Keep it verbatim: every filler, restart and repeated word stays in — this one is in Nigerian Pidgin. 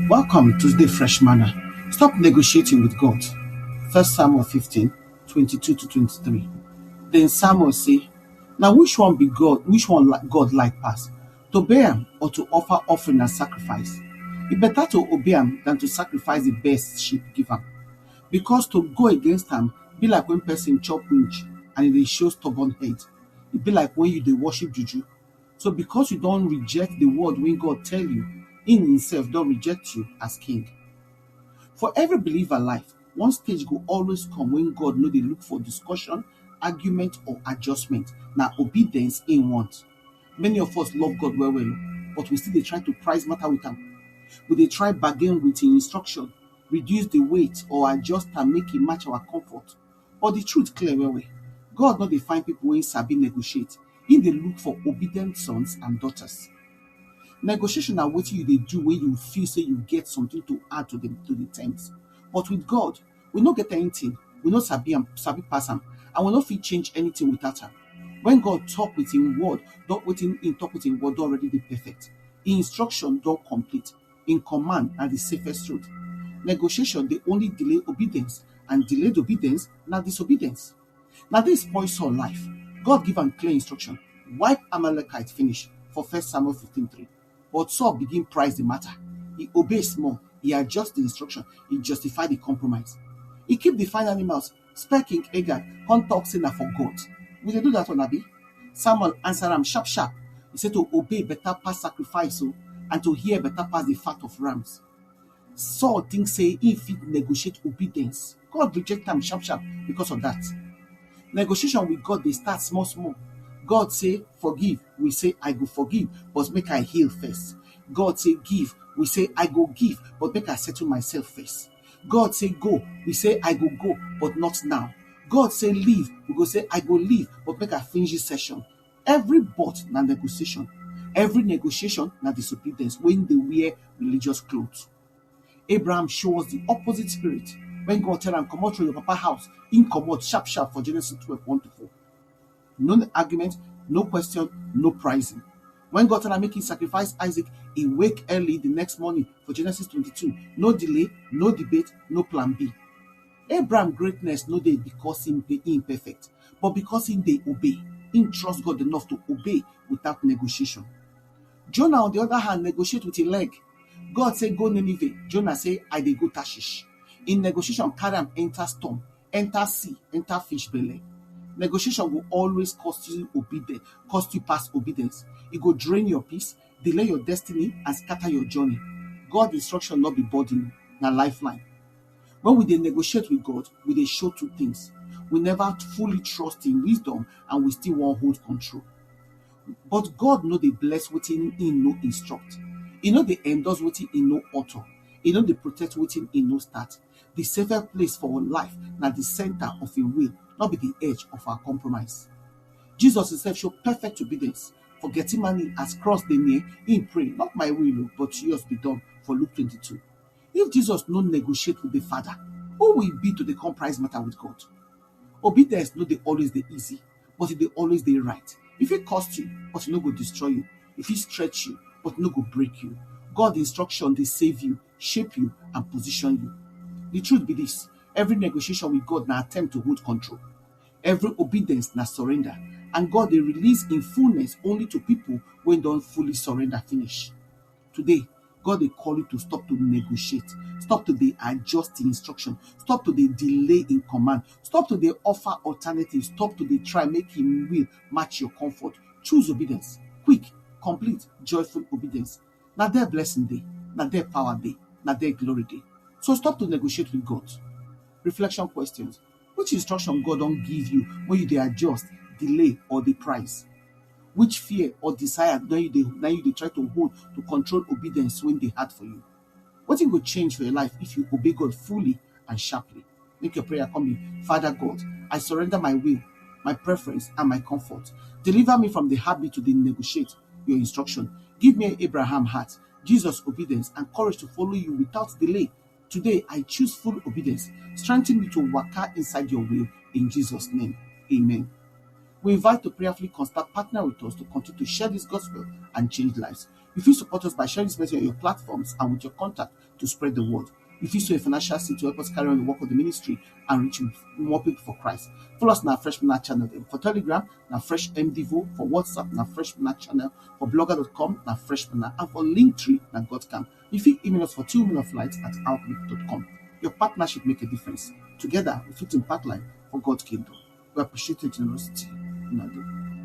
Welcome to the Fresh Manna. Stop negotiating with God. First Samuel fifteen, twenty-two to twenty-three. Then Samuel say, "Now which one be God? Which one li-, God like pass? To obey am or to offer offering and sacrifice? It better to obey am than to sacrifice the best sheep give am. Because to go against am be like when person chop winch and e dey show stubborn head. E be like when you dey worship juju. So because you don reject the word wey God tell you, him himself don reject you as king." For every believer life, one stage go always come when God no dey look for discussion, argument or adjustment. Na obedience him want. Many of us love God well well, but we still dey try to price matter with am. We dey try bargain with him instruction, reduce the weight or adjust am make e match our comfort. But the truth clear well well. God no dey find people wey sabi negotiate. He dey look for obedient sons and daughters. Negotiation na wetin you dey do when you feel say you get something to add to the, to the terms. But with God, we no get anything. We no sabi am, sabi pass am, and we no fit change anything without am. When God talk with him word, don wetin him talk with him word don already dey perfect. Him instruction don complete. Him command na the safest road. Negotiation dey only delay obedience, and delayed obedience na disobedience. Na this spoil Saul life. God give am clear instruction. Wipe Amalekite finish for First Samuel fifteen three. But Saul begin price the matter. He obey small. He adjust the instruction. He justify the compromise. He keep the fine animals, spare King Agag, come talk say na for God. We dey do that one, abi? Samuel answer am sharp sharp. He say to obey better pass sacrifice o, and to hear better pass the fat of rams. Saul think say he fit negotiate obedience. God reject am sharp sharp because of that. Negotiation with God dey start small small. God say forgive, we say I go forgive, but make I heal first. God say give, we say I go give, but make I settle myself first. God say go, we say I go go, but not now. God say leave, we go say I go leave, but make I finish this session. Every but na negotiation. Every negotiation na disobedience when dey wear religious clothes. Abraham show us the opposite spirit. When God tell am comot from your papa house, him comot sharp sharp for Genesis twelve one to four. No argument, no question, no pricing. When God tell am make he sacrifice Isaac, he wake early the next morning for Genesis twenty-two. No delay, no debate, no plan B. Abraham greatness no dey because him dey imperfect, but because him dey obey. Him trust God enough to obey without negotiation. Jonah, on the other hand, negotiate with a leg. God say go Nineveh. Jonah say I dey go Tarshish. In negotiation, carry am enter storm, enter sea, enter fish belly. Negotiation will always cost you obedience, cost you past obedience. It go drain your peace, delay your destiny, and scatter your journey. God instruction not be burden, na lifeline. When we dey negotiate with God, we dey show two things. We never fully trust in wisdom, and we still wan hold control. But God no dey bless wetin he no instruct. He no dey endorse wetin he no author. He no dey protect wetin he no start. The safest place for life na the center of him will, not be the edge of our compromise. Jesus himself show perfect obedience. For Gethsemane, as cross dey near, he pray, not my will o, but yours be done, for Luke twenty-two. If Jesus no negotiate with the Father, who will be to dey comprise matter with God? Obedience no dey always dey easy, but e dey always dey right. E fit cost you, but e no go destroy you. E fit stretch you, but e no go break you. God instruction dey save you, shape you, and position you. The truth be this, every negotiation with God na attempt to hold control. Every obedience na surrender, and God dey release in fullness only to people wey don fully surrender finish. Today, God dey call you to stop to negotiate, stop to dey adjust the instruction, stop to dey delay in command, stop to dey offer alternatives, stop to dey try make him will match your comfort. Choose obedience, quick, complete, joyful obedience. Na there blessing dey, na there power dey, na there glory dey. So stop to negotiate with God. Reflection questions. Which instruction God don give you when you dey adjust, delay, or dey price? Which fear or desire na you dey, na you dey try to hold to control obedience when dey hard for you? Wetin go change for your life if you obey God fully and sharply? Make your prayer come be, Father God, I surrender my will, my preference, and my comfort. Deliver me from the habit to dey negotiate your instruction. Give me Abraham heart, Jesus obedience, and courage to follow you without delay. Today, I choose full obedience. Strengthen me to waka inside your will in Jesus' name. Amen. We invite to prayerfully contact partner with us to continue to share this gospel and change lives. You fit support us by sharing this message on your platforms and with your contact to spread the word. You fit sow a financial seed to help us carry on the work of the ministry and reach more people for Christ. Follow us on our Fresh Manna channel dem. For Telegram, na Fresh M Devo. For WhatsApp, na Fresh Manna channel. For blogger dot com, na Fresh Manna. And for Linktree, na God Camp. You fit email us for two women of light at outlook dot com. Your partnership make a difference. Together, we fit impact life for God kingdom. We appreciate your generosity. Una dey